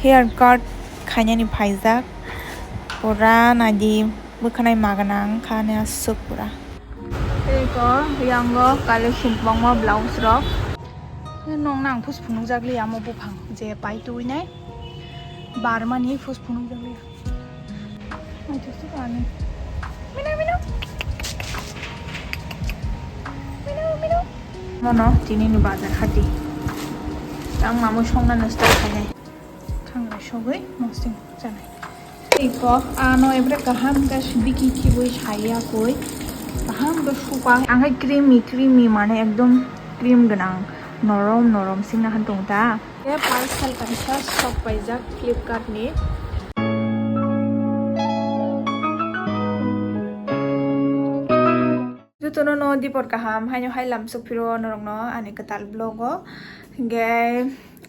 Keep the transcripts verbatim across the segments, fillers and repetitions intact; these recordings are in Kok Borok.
Hair cut khainani phaijak. Pura naidi bwkhanai magana wngkha ani aswk pura. Tei ko yango collection kwbangma blouse rok. Nong nang phus phunukjak li amo buphang je pai tuinai. Barmani phus phunukjak li. Naithoksuk ani. Mino, mino. Mino, mino. Mono tini ni bazar hati. Tang mamu songna no start khainai. Thangra sogwi mosing chanai. Iko ano ebre kaham khe biki khibui saiya koi. Kaham khe supa. Ang khe creamy, creamy mane ekdom cream gwnang. Norom, norom singna han tong ta. Khe parcel kaisa sok paijak Flipkart ni. Jotono no dipor kaham, haino hai lamsok phiro norokno ani kwtal vlog o. Hingke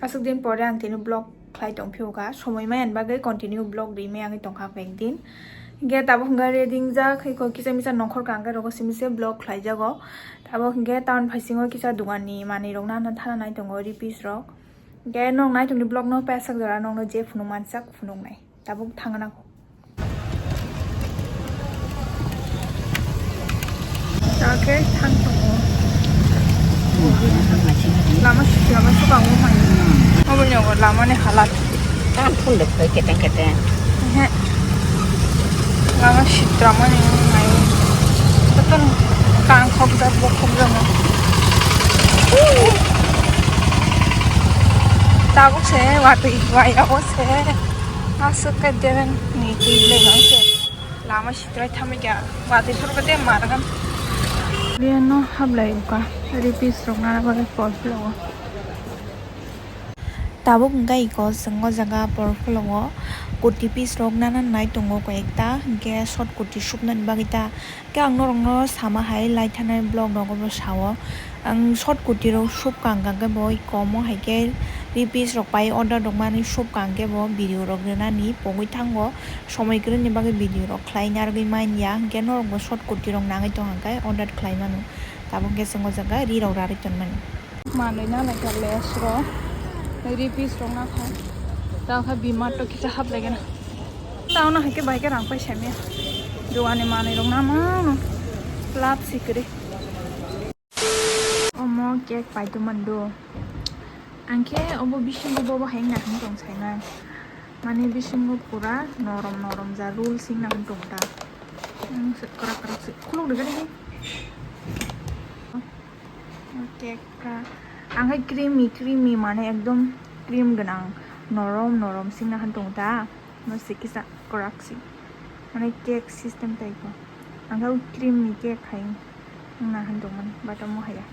aswk din pore ang tini vlog khlai tong phio kha. Somoi maya ni bagwi continue vlog ri maya wngwi tong kha koi ek din. Hingke tabuk hingke ready wngjak, hai kok kisa misa nongkhor kha hingke rogo simi se vlog khlai jago. Tabuk hingke town phaisingo kisa dogan ni manwi rok nana thana nai tongo, ripis rok. Hingke nok nai tongni vlog no pasak jora nokno je phunuk mansak phunuk nai. Tabuk thangna kho. Ake thang tongo. Lama sisi lama suka o mai. Obo nyogo lama ni halat. Tam phun dok keteng keteng. He. Lama sitra mani mai. Betul kang khok jak bok khok jak. Tabuk se watwi wai abo se. Aswk khe dereng ni twi le nang se. Lama sitrai thamwi kha. Watwi phuru khe de margan. Lian no hablai uka. Ripis rok nana bagwi pol phulo. Tabuk wngkha iko chwng o jaga pol phulo o. Kurti pis rok nana nai tongo koi ekta. Hingke short kurti supnani bagwi ta. Khe ang norokno sama hai lai thanai vlog rogo bo sao. Ang short kurti rok sup kang kang khe bo komo hai khe ripis rok pai order rok mani sup kang khe bo video rok rwnani pogwi thango. Somoi kwrwini bagwi video rok khlai narwgwi man ya, hwnkhe norok bo short kurti rok nangwi tong kha khe order khlai mano. Tabuk khe chwng o jaga ri rok rarwi ton mani. Manwi na lai kha lace rok, ripis rok na kha. Tao kha B-Mart o kisa hap lai gana. Tao no hai khe bai khe rang pai samya. Dogani manwi rok na mano. Lab sikri. Omo cake pai tongmani do. Ang khe obo bisingo bobo hai wngna hwn tong saimang. Mane bisingo pura norom norom ja roll se wngna hwn tong ta. Hmm, se kwrak kwrak se khuluk rwgani. Cake ka. Ang khe creamy creamy mane ekdom cream gwnang norom norom se wngna hwn tong ta. No se kisa kwrak se. Mane cake system type o. Ang khe cream ni cake hai wngna hwn tongmani, but omo haya.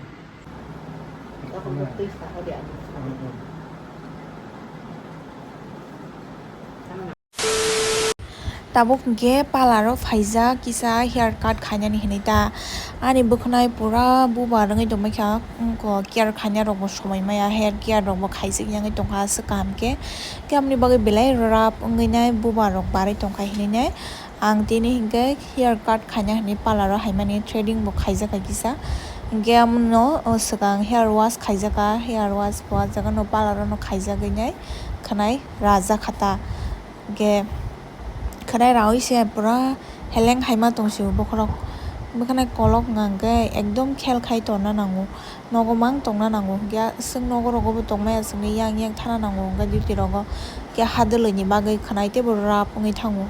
Tabuk hwnkhe parlour o phaijak kisa hair cut khainani hinwi ta. Ani bwkhwnai pura bubar wngwi tongbaikha, wngkha care khainai rokbo somoi maya, hair care rokbo khaijak yangwi tongkha aswk kaham khe. Khe amoni bagwi belai rap wngwi nai bubar rok barwi tongkha hinwi nai. Ang tini hinkhe hair cut khaina hinwi parlour o haimani, threading bo khaijak hai kisa. Hinkhe amono, o, swkang hair wash khaijakha, hair wash bo ah jaga no parlour o no khaijagwi nai khwnai rajak kha ta. Hinkhe khwnai raui se pura heleng haima tong sio bokhorok. Bwkhwnai kolok wngkha hinkhe ekdom khel khai tongna nango. Nogo mang tongna nango, hwnkhe aswk nogo rogo bo tongmaya aswk ni yang yang thana nango, hwnkhe duty rogo khe hadwlwi ni bagwi khwnai teibo rap wngwi thango.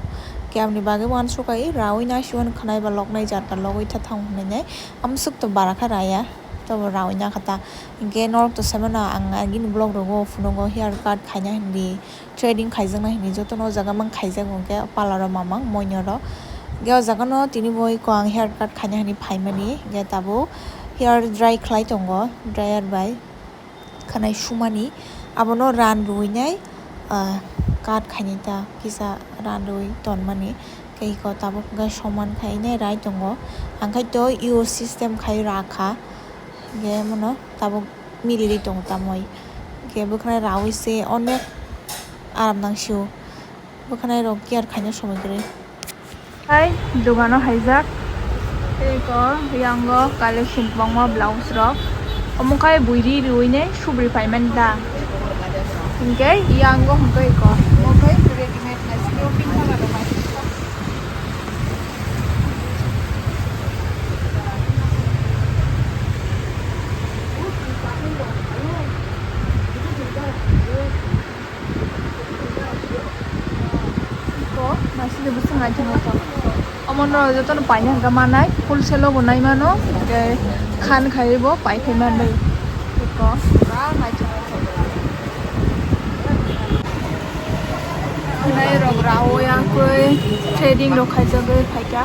Khe aboni bagwi uansukha, "Ei, raui nai se uan khwnai ba loknai jat ta logwi tha thango," hinwi nai. Amswk to bara kha raya, tobo raui na kha ta. Hwnkhe norok to sai mano, ang agini vlog rogo phunugo hair cut khaina hinwi. Threading khaijaknai hinwi jotono o jaga mang khaijak, hwnkhe parlour o mamang moino rok. Hwnkhe o jaga no tini bo eko ang hair cut khaina hinwi phaimani, hwnkhe tabuk hair dry khlai tongo, dryer bai khwnai sumani. Abono ran rwinai, ah, cut khainai ta kisa ran rwi tonmani. Tei eko tabuk hwnkhe soman khainai rai tongo. Ang khai to U system khai rakha. Hwnkhe mono tabuk miliri tongo tamoi. Hwnkhe bwkhwnai raui se onek aram nang sio. Bwkhwnai rok care khaina somoi kwrwi. Hai dogano haijak. Tei ko yango collection kwbangma blouse rok. Omo khai buiri riui nei subri paimani da. Hingke yango hingke iko. Mo khe readymade hai sini o pink color rok hai. Iko, masih ada beseng aja nonton. Omono jotono paina hingka manai, wholesale o bo nai mano, hingke khan khai bo pai khai manbai. Eko, pura naithok naithok. Nai rok rao ya koi trading rok khaijagoi phaikha.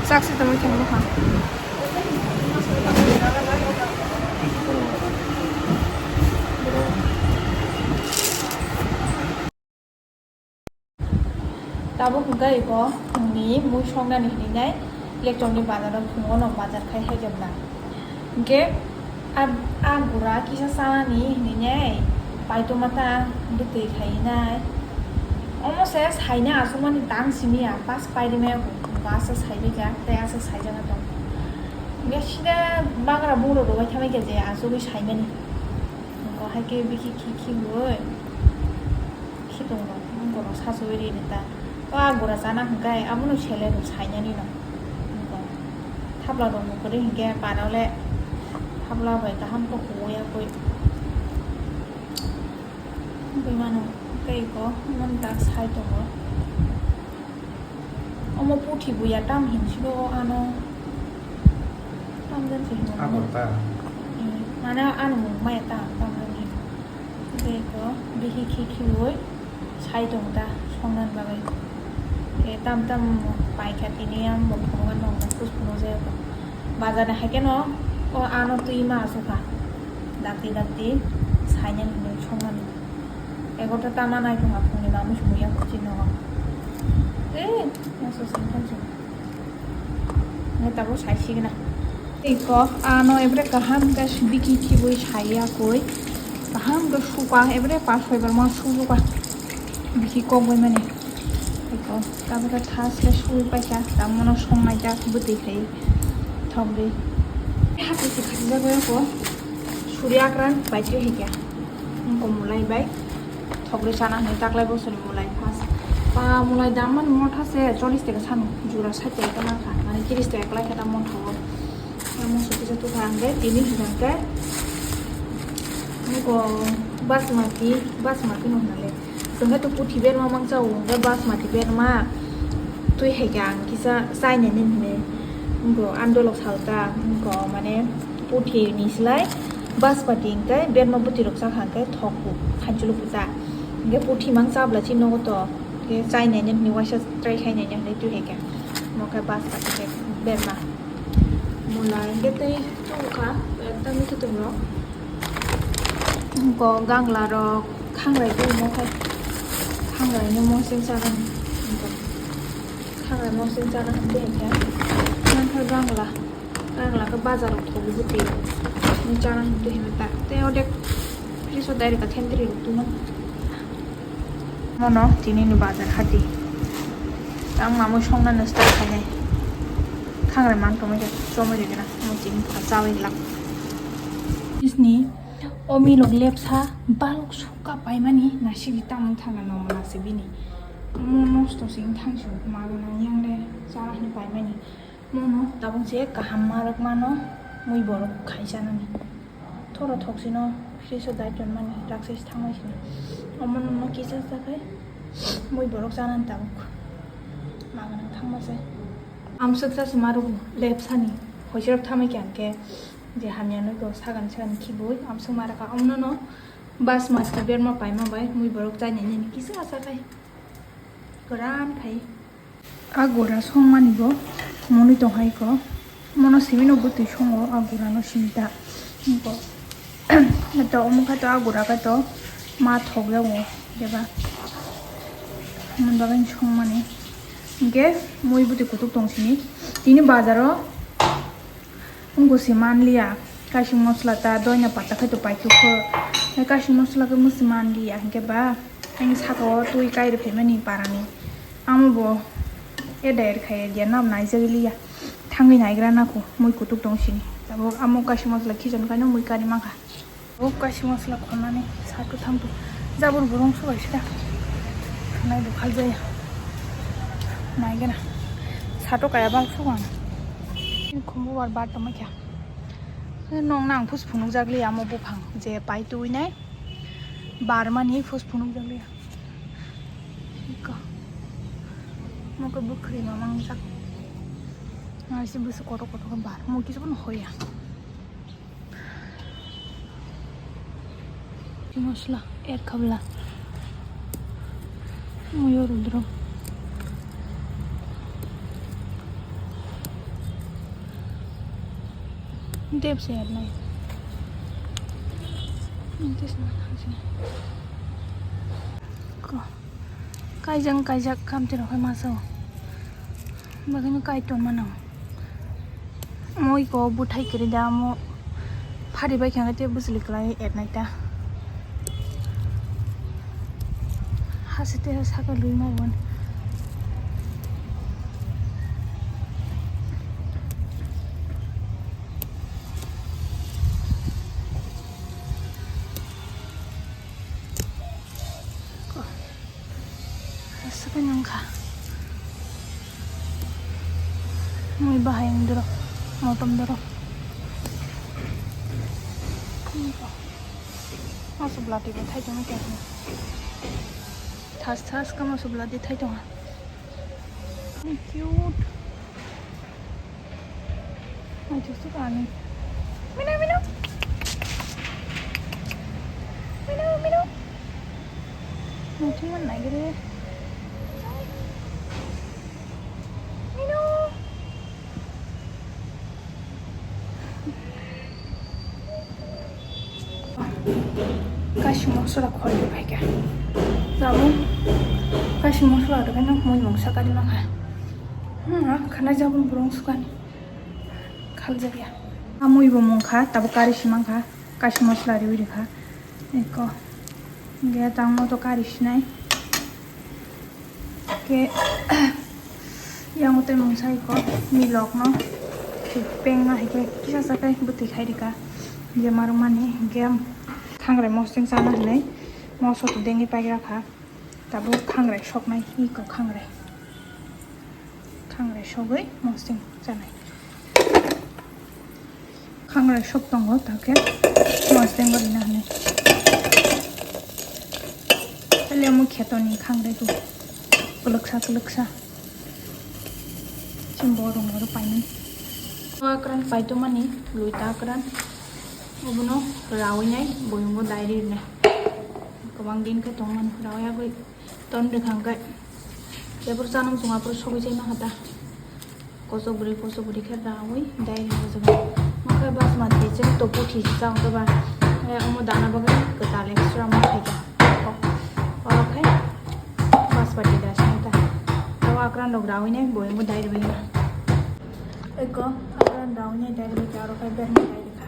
Sak se tongwi thangma kha. Tabuk hwnkhe iko phungni mui songnani hinwi nai Lekchongni bazaro phungo no bazar khai haijak na. Hinkhe a, a gura kisa chanani hinwi nai paitoma ta bwtwi khai nai. Omo se saina aswkmani dang simi ya, pas pairima ya, asa saibaijak tei asa saijak tong. Hinkhe sida bagra buro rwbai thamai khe je aswkwi saimani. Hinkhe hai khe bikhi khi khi bui. Khitung rok, borok sasu ri ri ta. To a gura chana hwnkhe, abono sele rok sainani no. Thabla rok bo kwrwi hwnkhe, para le thabla bai kaham khe huya koi. Bui mano tei ko, mon ta sai tongo. Omo puthi buya tam hinsi do ano. Tam jan se hino. Abo ta. Mane ano maya tam, tam jan hino. Tei ko bihi khi khi oi sai tong ta songnan bagwi. E tam tam paikha tini ang bo phunukma nong ta kus phunuk jaya ko. Bazar ni haikhe no o ano twi ma asukha. Dakti dakti sainani hinwi songnan. Egoto tama nai tong aphungni mamui sumui ya kuchino. Eh, naso singkhan sung. Nai tabuk saisigna. Iko ano ebre kaham khe bikhi khibui saiya koi. Kaham khe suka ebre pas hoibar ma suka. Bikhi kok bai mani. Iko tabuk khe thas khe sui paikha. Tamono songnai jak bwtwi khai thok di. Hapu se khajak bai ko. Suri akran bai twi hikya. Wngkha mulai bai thokri chana hinwi taklai bosoni mulai first. Ba mulai dam mani motha se chollish taka sano, jura sait taka khe mankha, mane tris taka kwlai khe ta motha o. Moso kisa tukha ang khe tini hwnkha khe wngkha basmati, basmati no hwnle. Chwng khe to puthi berma mangsa o, hwnkhe basmati berma twi hai khe ang kisa chainani hwnwi wngkha, ang dolok salta wngkha mane. Puthi ni slai basmati hwnkhe berma bwtwi rok chakha hwnkhe thok bu khanchulu kuta. Hwnkhe puthi mang chabla chini nogo to. Hwnkhe chai naina hwnwi waisa try khai naina hwnwi twi hai khe. Omo khe basmati khe berma. Mulai hwnkhe tei chukha ekdam khe tong rok. Wngkha gangla rok khangrai twi omo khe. Khangrai ni moseng chana hwnkhe. Khangrai moseng chana hwnkhe hwnkhe. Nang khe gangla. Ang laka bazar rok thogo bwtwi rok. Ni chana hinwi hinwi ta. Tei odek fridge o direct kha thentwrwi rok tuma. Mono tini ni bazar hati. Ang mamui songna no start khainai. Khangrai mang tongwi khe chomwi rwgwna. Ang tini pha chawi glak. Isni o milok lepsa balok suka paimani nasigi tamung thangna no mwnasi bini. Mo nosto sing thangsu magana yang le chana hinwi paimani. Mono tabuk je kaham ma rok mano mui borok khai chanani. Thoro thok sino fridge o dai ton mani raksa se thangmai sini. Omo no kisa sa khai mui borok chanani tabuk. Magana thangma se. Amswk sa se ma rok lep sani. Hoisirok thamai khe ang khe je hamya no go sagani sagani khibui amswk ma rok ka. Omo no basmati berma paima bai mui borok chai nai nini kisa sa khai. Kwran khai. A gura songmani bo mwnwi tong hai ko. Mono simi no bwtwi songo a gura no simi ta. Niko. To omo kha to a gura kha to ma thok jago jeba. Mon bagwi songmani. Hingke mui bwtwi kutuk tong sini. Tini bazaro. Wngkha se manliya, kaising mosla ta doina pata khai to paithok kho. Hai kaising mosla khe mwswi manliya, hinkhe ba ani saka o twi kai rw phaimani parani. Amo bo edai rw khai ya, nab naijagwi liya. Thangwi naigra nang kho, mui kutuk tong sini. Tabuk amo kaising mosla khichon kaino mui kari mankha. O kashi mosla khornani sato thamto jabor burung subai sida. Nai bukhal jaya. Nai gana. Sato kaya bang sugang. Khumbu bar bar tongma kya. Nong nang phus phunuk jagli amo buphang je pai tui nai. Bar mani phus phunuk jagli. Iko. Moko bukhri mamang jak. Ngai si busu koto koto bar. Mo kisu pun hoya. Mosla add khabla. Muyo rudro. Dep se add nai. Ko. Kaijang kaijak kamti rok hai masa o. Bagino kai ton mano. Moi ko buthai kiri da mo phari bai kha te bujli klai ernai ta. Hasite saka lui mai wan. Ko. Aswk nang kha. Mui bahai ang doro, motom doro. Masuk belati bo thai tong khe. Thas thas ka masuk belati thai tong. Cute. Ai, thus tu kami. Mino, mino. Mino, mino. Muchung man nai gede. Mino. Kashi mosla khordi phaikha. Jabo kashi mosla rwkhe nang mui mungsa kari mankha. Hmm, khana jabon burung sukani. Khaljakya. Amui bo mungkha, tabo kari simankha. Kashi mosla riwi rikha. Eko. Ge tangmo to kari sinai. Ke yang utai mungsa iko milok no peng no hai ke kisa sakai bwtwi khai rika je marwk mani hinkhe khangrai mosting chana hinwi moso to dengwi paikra kha tabuk khangrai soknai iko khangrai khangrai sogwi mosting chanai. Khangrai sok tongo, takhe mas tengbo rina hwnwi. Tele omo khetoni khangrai tu kwlwksa kwlwksa. Chimbo rong oro painani. Akran paitomani luita akran. Obono rawi nai boyungo dai ri nai. Kwbang din khe tongmani rawi agwi ton rikha hwnkhe. Jebor chanung chunga poro sogwi chai ma hata. Kosok bwrwi, kosok bwrwi khe rawi dai rw jaga. Omo khe basmati chwng topu thisi cha hwnkhe ba, eh, omo dana bagwi kwtal extra omo khaikha. Oro khe basmati da sini ta. Abo akran rok rawi nai bo omo dai rwbaikha. Eko akran rawi nai dai rwbaikha, oro khe berma dai rwkha.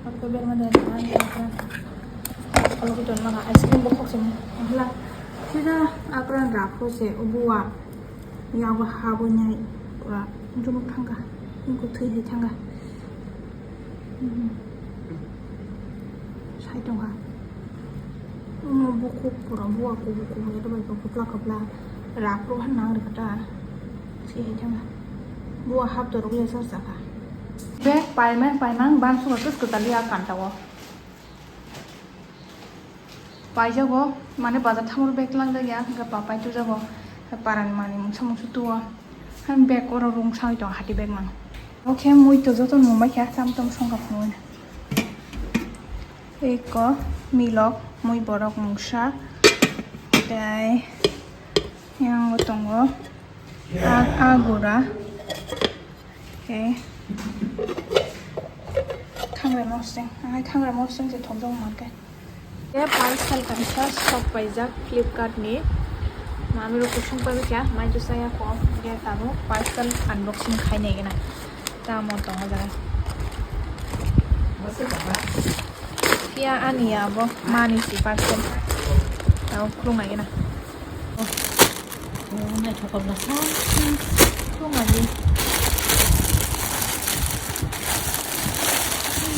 Oro khe berma dai rwkha, akran. Olo khe tonma kha ice cream bokhok se mo. Hla sida akran rakho se obuwa. Yago habwi nai pura jumuk thangkha, tei kwthwi hai thangkha. Sai tongkha. Omo bukhuk pura buwa kubu kubu ya bai kwpla kwpla rak rok han nang rikha ta. Si hai thangkha. Buwa hap torok ya sa sakha. Bag paimang paimang ban suka kwtal ya kanta o. Paijago, mane bazar thamoro bag langjakya, hwnkhe pa paitujago, parani manwi mungsa mungsa tuo, han bag oro rung sawi tongo hati bag mang. Okhe mui to joto nungbaikha, cham tong songkha phunuknwi. Eko milok, mui borok mungsa, tei yango tongo. A, a gura. Okay. Khangrai moseng. Ang hai khangrai moseng se thokjak mankhe. Ye parcel kaisa sok paijak Flipkart ni. Mami rok kusung pai kya, mai tu saya ko. Ye tabo parcel unboxing khai nai gana. Tamo tongo jara. Phiya ani ya bo mani si parcel. Tabo khulung nai gana. Oh, naithok kok bwsa. Tongmani.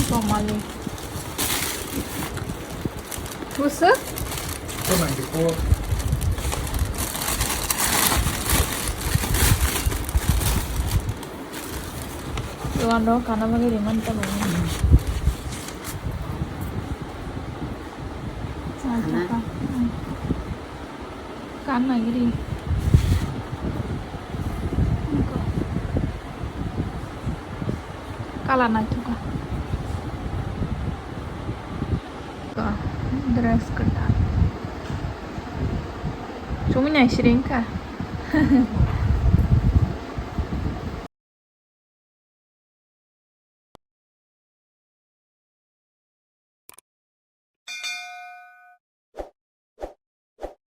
Tongmani. Busu? Two ninety-four. Dogan rok kana bagwi rimani tamo. Kana? Kana giri. Kala naithoka. Dress kwtal. Chumui nai siring kha.